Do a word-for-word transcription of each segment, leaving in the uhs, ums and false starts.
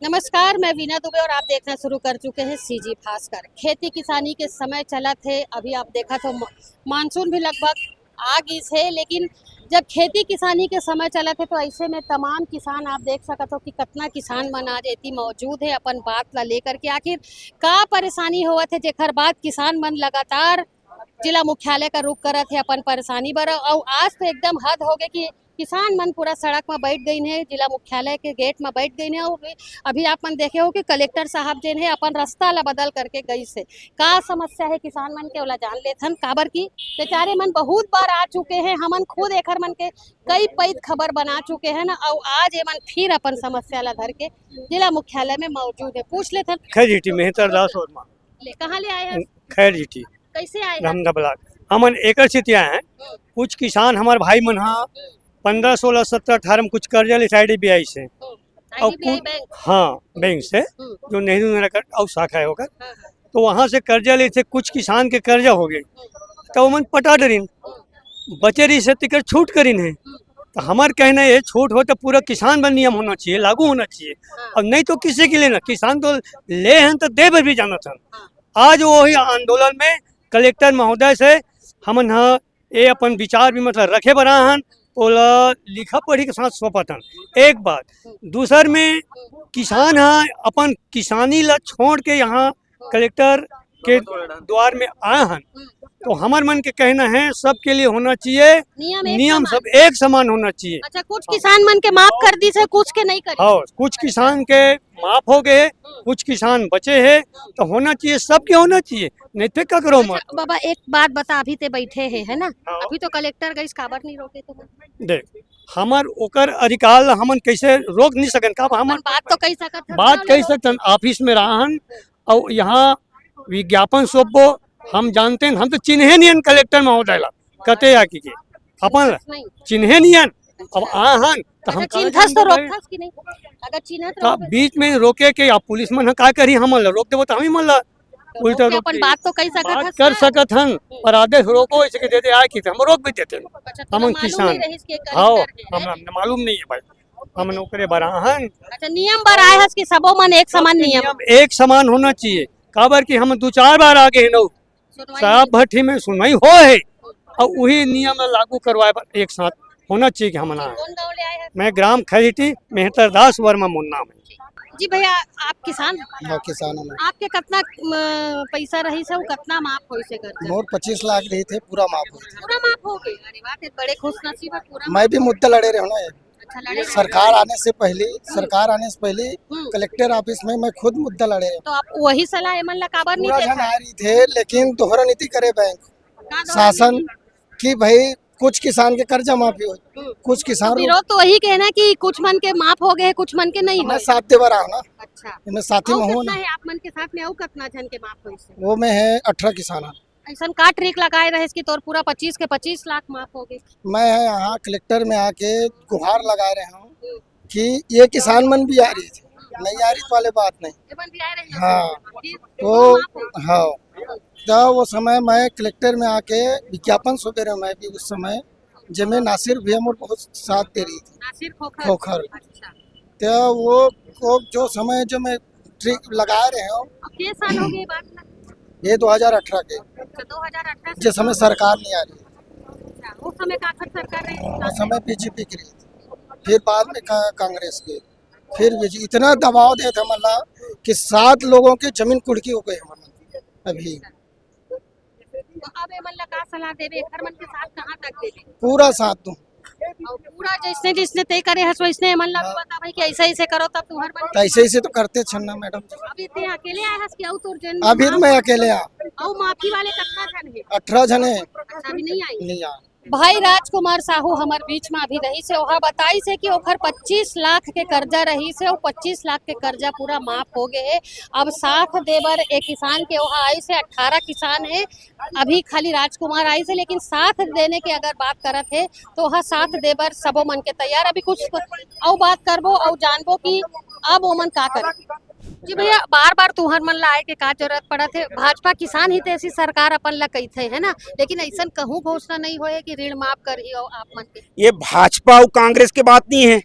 नमस्कार, मैं वीना दुबे और आप देखना शुरू कर चुके हैं सीजी भास्कर। खेती किसानी के समय चलत हे, अभी आप देखत हो म-, मानसून भी लगभग आ गिस हे, लेकिन जब खेती किसानी के समय चलत हे तो ऐसे में तमाम किसान, आप देख सकत हो कि कतना किसान मन आज एती मौजूद हे अपन बात ला लेकर के। आखिर का परेशानी होवत हे जेकर बाद किसान मन लगातार जिला मुख्यालय का रुख करत हे अपन परेशानी बर। अउ आज तो एकदम हद हो गए कि किसान मन पूरा सड़क म बैठ गइन हे, जिला मुख्यालय के गेट म बैठ गइन हे। अउ अभी आप मन देखे हो कि कलेक्टर साहब जेन हे अपन रास्ता ला बदल करके गइस हे। का समस्या हे किसान मन के, ओला जान लेथन, काबर कि बेचारे मन बहुत बार आ चुके हे, हमन खुद एखर मन के कई पइत खबर बना चुके हैं ना, अउ आज एमन फिर अपन समस्या ला धर के जिला मुख्यालय में मौजूद हे। पूछ लेथन। खैर जीटी, मेहतर दास वर्मा। ले, कहाँ ले आए हैं? खैर जीटी, कैसे आए हैं? रामदा ब्लॉक। हमन एकर सेती आए हैं, हम्म। कुछ किसान हमारे भाई मन हा हम्म। पन्द्रह, सोलह, सत्रह, अठारह में कुछ कर्जा ले आईडीबीआई से। हम्म। और आईडीबीआई कुछ बैंक? हाँ, बैंक से, हम्म। जो नेहरू नगर का और शाखा है होकर। हाँ, हाँ। तो वहाँ से कर्जा ले थे, कुछ किसान के कर्जा हो गए, हम्म। तो ओमन पटा डरिन, हम्म। बचे रही से तिकर छूट करिन है। हम्म। तो हमार कहना ये, छूट हो तो पूरा किसान पर नियम होना चाहिए, लागू होना चाहिए। हाँ। और नहीं तो किसी के लिए ना, किसान तो ले हैं तो दे बर भी जाना था। हाँ। आज वही आंदोलन में कलेक्टर महोदय से हमन ह ये अपन विचार विमर्श रखे बर आहन, ओला लिखा पढ़ी के साथ सौंपत हन। एक बात, दूसर में किसान ह अपन किसानी ला छोड़ के यहाँ कलेक्टर के द्वार में आए हन, तो हमर मन के कहना है सबके लिए होना चाहिए नियम, एक नियम समान। सब एक समान होना चाहिए। अच्छा, कुछ किसान मन के माफ कर दिस हे, कुछ के नहीं करिस। हाँ, कुछ किसान के माफ हो गए, कुछ किसान बचे हैं, तो होना चाहिए, सबके होना चाहिए, नहीं तो क्या करो मत। अच्छा, बाबा, एक बात बता, अभी ते बैठे हे, है ना? हाँ। अभी तो कलेक्टर गइस, काबर नहीं रोके तुमन? देख, हमर ओकर अधिकार ला हमन कैसे रोक नहीं सकन? का हमन अपन बात तो कही सकत हन, बात कही सकत हन, ऑफिस में रहन, और यहाँ विज्ञापन सौंपबो, हम जानते हैं, हम तो चिन्हे नहीं हन कलेक्टर महोदय ला, कते आके के अपन ला नहीं। चिन्हे नहीं हन। अब आ हन, तो हम अच्छा, चिन्हथस तो रोकथस कि नहीं? अगर चिन्हत का रहोगे बीच में रोके के आप पुलिस मन ह का करी, हमन ला रोक देबो तो हम ही मन ला तो उल्टा रोक के रोक अपन के बात तो कही सकत बात हस कर ना? सकत हन, पर आदेश रोको ऐसे के दे दे आए कि हम रोक भी देते हैं। अच्छा, तो हमन मालूम किसान। नहीं रहिस कि हाँ, कलेक्टर है। हमरा मालूम नहीं है भाई, हमन ओकरे बर आहन। अच्छा, नियम बर आए हस कि सबो मन एक समान सबके नियम। नियम एक समान होना चाहिए, काबर कि हम दो चार बार आगे हैं नौ सुनवाई शराब नहीं। भट्टी में सुनवाई हो है, और वही नियम ला लागू करवाए बर एक साथ होना चाहिए कि हमन आए। कौन गाँव ले आए हैं? मैं ग्राम खरीटी, मेहतर दास वर्मा मोर नाम है। जी भैया, आप किसान? हाँ, किसान हूँ मैं। आपके कतना, म, पैसा रहिस हे, वो कतना माफ होइस हे कर्जा? मोर पच्चीस लाख रहिस हे, पूरा माफ हो गए। पूरा माफ हो गए? अरे वाह, ते बड़े खुश नसीब है, पूरा मैं माफ भी हो मुद्दा गए। लड़े रहे हूँ ना ये। अच्छा, लड़े रहे। सरकार आने से पहले, हम्म। सरकार आने से पहले हम्म। कलेक्टर ऑफिस में मैं खुद मुद्दा लड़े रहे हूँ। तो आप वही सलाह एमन ला काबर नहीं पूरा देत जन हन? आ रही थे, लेकिन दोहरा नीति करे बैंक, का दोहरा शासन नीति? कि भाई कुछ किसान के कर्जा माफी हो, हम्म। कुछ किसान तो विरोध तो वही कहना कि कुछ मन के माफ हो गए, कुछ मन के नहीं मैं होए। साथ देवर रहा ना। अच्छा। मैं साथी अउ में हूँ कितना ना। है आप मन के साथ में, अउ कितना जन के माफ होइस हे? वो में है अठारह किसान है। ऐसन का ट्रिक लगाए रहे कि तोर पूरा पच्चीस के पच्चीस लाख माफ हो गए? मैं है यहाँ कलेक्टर में आके गुहार लगाए रहे हूँ हम्म। कि ये किसान मन भी आ रही थी, नहीं आ रही वाले बात नहीं। एमन भी आए रहे हैं। हाँ। जी, तो माफ हो गए। हाँ, तो वो समय मैं कलेक्टर में आके विज्ञापन सौंपे रहे मैं भी उस समय, जेमे नासिर भैया मोर बहुत साथ दे रही थी। नासिर खोखर। खोखर। अच्छा। तो वो, वो जो समय जो मैं ट्रिक लगा रहे हो, अब के साल हो गए बात ला? ये दो हज़ार अठारह के। अच्छा, दो हज़ार अठारह से जिस समय सरकार नहीं आ रही। अच्छा, उस समय काखर सरकार रही? उस समय बीजेपी की रही थी, फिर बाद में का-, कांग्रेस की, फिर बीजेपी। इतना दबाव देत हे मतलब कि सात लोगों की जमीन कुड़की हो गई है मतलब अभी। तो अब एमन ला का सलाह देबे, एखर मन के साथ कहाँ तक देबे? पूरा साथ दूं। और पूरा जैसने जैसने तय करे हस वैसने एमन ला भी हाँ। बता भाई कि ऐसे ऐसे करो तब तुहर मन तो ऐसे ऐसे तो करते छन ना मैडम जी। अभी ते अकेले आए हस कि अउ तोर जन अभी तो माफ मैं अकेले आ। अउ माफी वाले कितना जन है? अठारह जन है। अच्छा, अभी नहीं आई? नहीं आ। भाई राजकुमार साहू हमर बीच में अभी रहिस हे, ओहा बताइस हे कि ओखर पच्चीस लाख के कर्जा रहिस हे, वो पच्चीस लाख के कर्जा पूरा माफ हो गए हे। अब साथ दे बर एक किसान के ओहा आइस हे, अठारह किसान हे, अभी खाली राजकुमार आइस हे, लेकिन साथ देने के अगर बात करत हे तो ओहा साथ दे बर सबो मन के तैयार। अभी कुछ अउ बात करबो अउ जानबो कि अब ओमन का करही। जी भैया, बार-बार तुहर मन ला आए के का जरूरत पड़त हे? भाजपा किसान हितैषी सरकार अपन ला कहिथे, है ना? लेकिन अइसन कहूँ घोषणा नहीं होए कि ऋण माफ करही अउ आप मन के। ये भाजपा अउ कांग्रेस के बात नहीं है,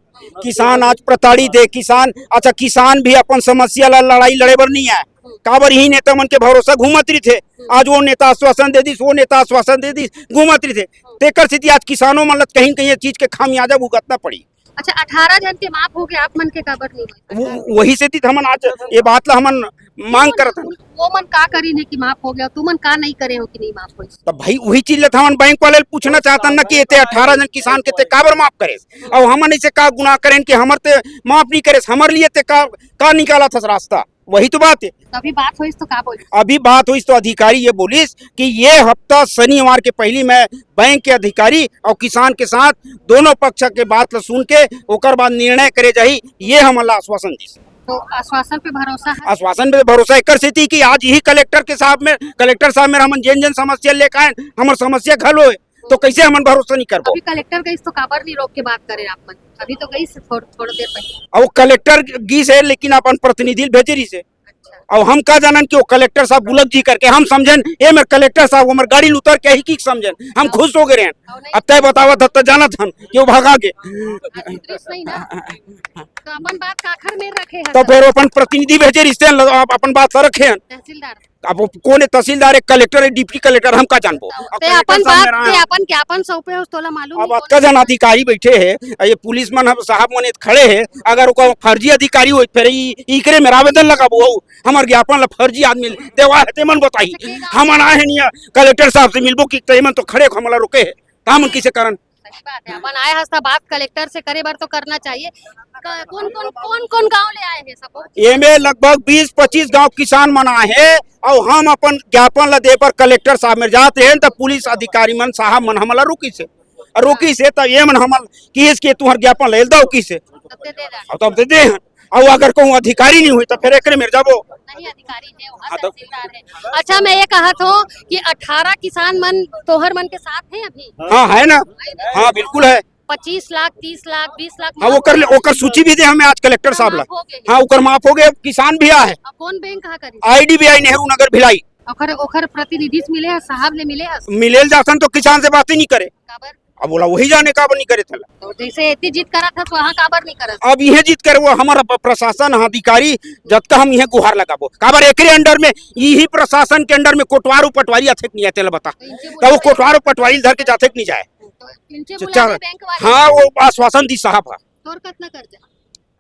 किसान आज प्रताड़ित हे। किसान, अच्छा, किसान भी अपन समस्या ला लड़ाई लड़े बर नहीं आए। काबर इही नेता मन के भरोसा घूमत रहिथे। आज वो नेता आश्वासन दे दिस, वो नेता आश्वासन दे दिस, घूमत रहिथे। तेकर सेती आज किसानों मन ला कहीं न कहीं ये चीज के खामियाजा भुगतना पड़ी। अच्छा, अठारह झन के माफ हो गया, आप मन के काबर नहीं हुआ? वो, वही सेती त हमन आज ये बात ला हमन मांग करत हन। वो मन का करिन हे कि माफ हो गया, तुमन का नहीं करे हो कि नहीं माफ होइस? तब भाई, वही चीज ला त हमन बैंक वाले ले पूछना चाहतन ना कि ये ते अठारह झन किसान के ते काबर माफ करे, अउ हमन इसे का गुनाह करेन कि हमर ते माफ नहीं करे, हमर लिए ते का, का निकालत हस रास्ता? वही तो बात है। अभी बात होइस तो का बोलिस? अभी बात होइस तो अधिकारी ये बोलिस कि ये हफ्ता शनिवार के पहली मैं बैंक के अधिकारी अउ किसान के साथ दोनों पक्ष के बात ला सुन के ओकर बाद निर्णय करे जाही, ये हमन ला आश्वासन दिस। तो आश्वासन पे भरोसा है? आश्वासन पे भरोसा एकर सेती कि आज ही कलेक्टर के साहब में, कलेक्टर साहब में हमन जेन जेन समस्या लेके आए, हमर समस्या घलो है, तो कैसे हमन भरोसा नहीं करबो? अभी कलेक्टर गइस तो काबर नहीं रोक के बात करे आप मन? अभी तो गइस थोड़-, थोड़ देर पहले। अब वो कलेक्टर गइस हे, लेकिन अपन प्रतिनिधि ल भेजे रहिस हे। अच्छा। अब हम का जानन कि वो कलेक्टर साहब बुलक जी करके हम समझेन, ये मेर कलेक्टर साहब हमर गाड़ी ल उतर के ही की समझेन, हम खुश हो गए रहेन। अब तय बतावत हत त जानत हन कि वो भगा गे। आज उतरिस नहीं ना। तो अपन बात काखर मेर रखे हस? तो फिर अपन प्रतिनिधि भेजे रहिस हे, आप अपन बात ला रखे हन। तहसीलदार। अब वो कौन है, तहसीलदार है, कलेक्टर है, डिप्टी कलेक्टर, हम का जानबो? अब ते कलेक्टर अपन साहब बात, मेर आए ते हैं। अपन ज्ञापन सौंपे हो, तोला मालूम अब नहीं अतका कौन? जन अधिकारी बैठे हैं, ये पुलिस मन, हम साहब मन खड़े हैं, अगर ओकर फर्जी अधिकारी होई, फिर ई, इकरे मेर आवेदन लगाबो, हमर ज्ञापन ला फर्जी आदमी देवा है, ते मन बताही। हमन आए हैं नहीं, कलेक्टर साहब से मिलबो कि ते मन तो खड़े हो, हमला रोके हैं, त हमन किसे करन? सही बात है, अपन आए हस त बात कलेक्टर से करे बर तो करना चाहिए। क-, कौन, कौन, कौन, कौन गांव ले आए हैं सबो? एमे लगभग बीस पच्चीस गांव किसान मन आए हैं, अउ हम अपन ज्ञापन ला दे बर कलेक्टर साहब मेर जात रहेन, त पुलिस अधिकारी मन, साहब मन हमला रोकिस हे, अउ रोकिस हे, त ये मन हमन किहिस के तुहर ज्ञापन ला एल दव किहिस हे। तब दे दे रहा। अउ तब दे दे हन। अउ अगर कहूँ अधिकारी नहीं हुई, त फिर एकरे मेर जाबो। नहीं, अधिकारी है, वहाँ हाँ, तो तहसीलदार है। अच्छा, मैं ये कहत हूँ कि अठारह किसान मन तोहर मन के साथ हैं अभी? हाँ, है ना। हाँ, बिल्कुल है। पच्चीस लाख, तीस लाख, बीस लाख हाँ, माफ ओकर ले, हो गए। ओकर सूची भी दे हमें आज कलेक्टर साहब ला। माफ हो गए। हाँ, ओकर माफ हो गए, किसान भी आ है। अब कौन बैंक कहाँ करी? आईडीबीआई नेहरू नगर भिलाई। ओकर, ओकर प्रतिनिधि से मिले हैं, साहब ले मिले हैं? मिलेल जाथन तो किसान से बात ही नहीं करे। काबर? अब बोला वही जाने काबर नहीं करे थला। तो जैसे एती जिद करत हस, वहाँ काबर नहीं करत? अब इहे जिद करे, वो हमारा प-, प्रशासन, हाँ, अधिकारी, जतका हम इहे गुहार लगाबो। काबर एकरे अंडर में, यही प्रशासन के अंडर में कोटवार अउ पटवारी आथे कि नहीं आथे, तेला बता। तो इनसे तो वो बोला कोटवार अउ पटवारी धर के जाथे कि नहीं जाए? तो इनसे च-, बुला चार, ले बैंक वाले। हाँ, वो आश्वासन दी साहब हा। तोर कितना कर्जा?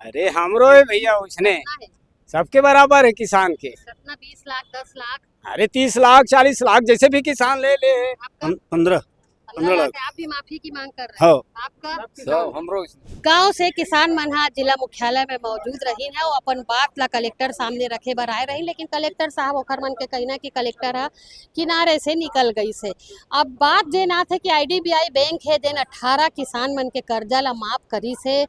अरे, हमरो है भैया, उसने कितना है? सबके बराबर है किसान के। कितना, बीस लाख, दस लाख? अरे, तीस लाख, चालीस लाख, जैसे भी किसान ले ले। आपका? हम पंद्रह। पंद्रह लाख। आप भी माफी की मांग कर रहे हैं। हाँ। आपका? सब हमरो। गांव से किसान मन हा जिला मुख्यालय में मौजूद रहिन हे, वो अपन बात ला कलेक्टर सामने रखे बर आए रहिन, लेकिन कलेक्टर साहब ओखर मन के कहना कि कलेक्टर हा किनारे से निकल गइस हे। अब बात जेन आथे कि आईडीबीआई बैंक हे, जेन अठारह किसान मन के कर्जा ला माफ करिस हे,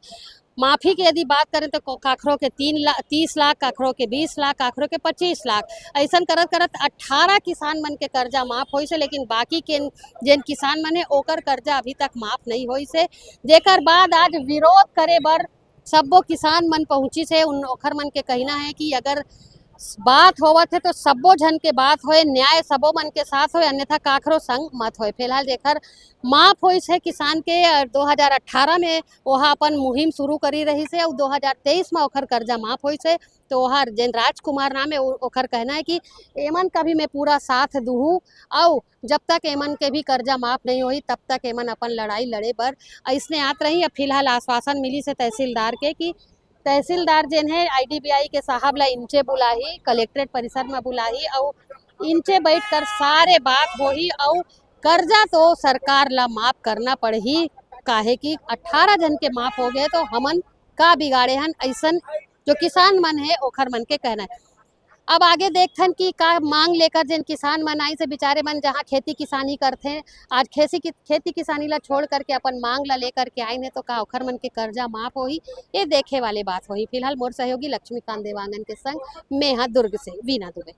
माफी के यदि बात करें तो को-, काखरो के तीन लाख, तीस लाख, काखरो के बीस लाख, काखरो के पच्चीस लाख, अइसन करत करत अठारह किसान मन के कर्जा माफ होइस हे, लेकिन बाकी के जेन किसान मन हे ओकर कर्जा अभी तक माफ नहीं होइस हे, जेकर बाद आज विरोध करे बर सब्बो किसान मन पहुंचिस हे। उन, ओखर मन के कहना है कि अगर बात होवत हे तो सब्बो झन के बात होए, न्याय सबो मन के साथ होए, अन्यथा काखरो संग मत होए। फिलहाल जेकर माफ होइस हे किसान के, अ, दो हज़ार अठारह में ओहा अपन मुहिम शुरू करी रहिस हे अउ दो हज़ार तेईस में ओखर कर्जा माफ होइस हे। तो ओहर जेन राजकुमार नाम हे, ओ-, ओखर कहना है कि एमन का भी मैं पूरा साथ दूहूँ अउ जब तक एमन के भी कर्जा माफ नहीं होही, तब तक एमन अपन लड़ाई लड़े बर अइसने आत रही। अब फिलहाल आश्वासन मिलिस हे तहसीलदार के कि तहसीलदार जेन हे आईडीबीआई के साहब ला इंचे बुलाही, कलेक्ट्रेट परिसर में बुलाही अउ इंचे बैठ कर सारे बात होही अउ कर्जा तो सरकार ला माफ करना पड़ही, काहे कि अठारह झन के माफ हो गए तो हमन का बिगाड़े हन, अइसन जो किसान मन हे ओखर मन के कहना है। अब आगे देखथन कि का मांग लेकर जेन किसान मन आइस हे, बेचारे मन जहाँ खेती किसानी करथे, आज खेती कि-, खेती किसानी ला छोड़ करके अपन मांग ला लेकर के आइन हे, तो का ओखर मन के कर्जा माफ होही, ये देखे वाले बात होही। फिलहाल मोर सहयोगी लक्ष्मीकांत देवांगन के संग मैं हा दुर्ग से वीना दुबे।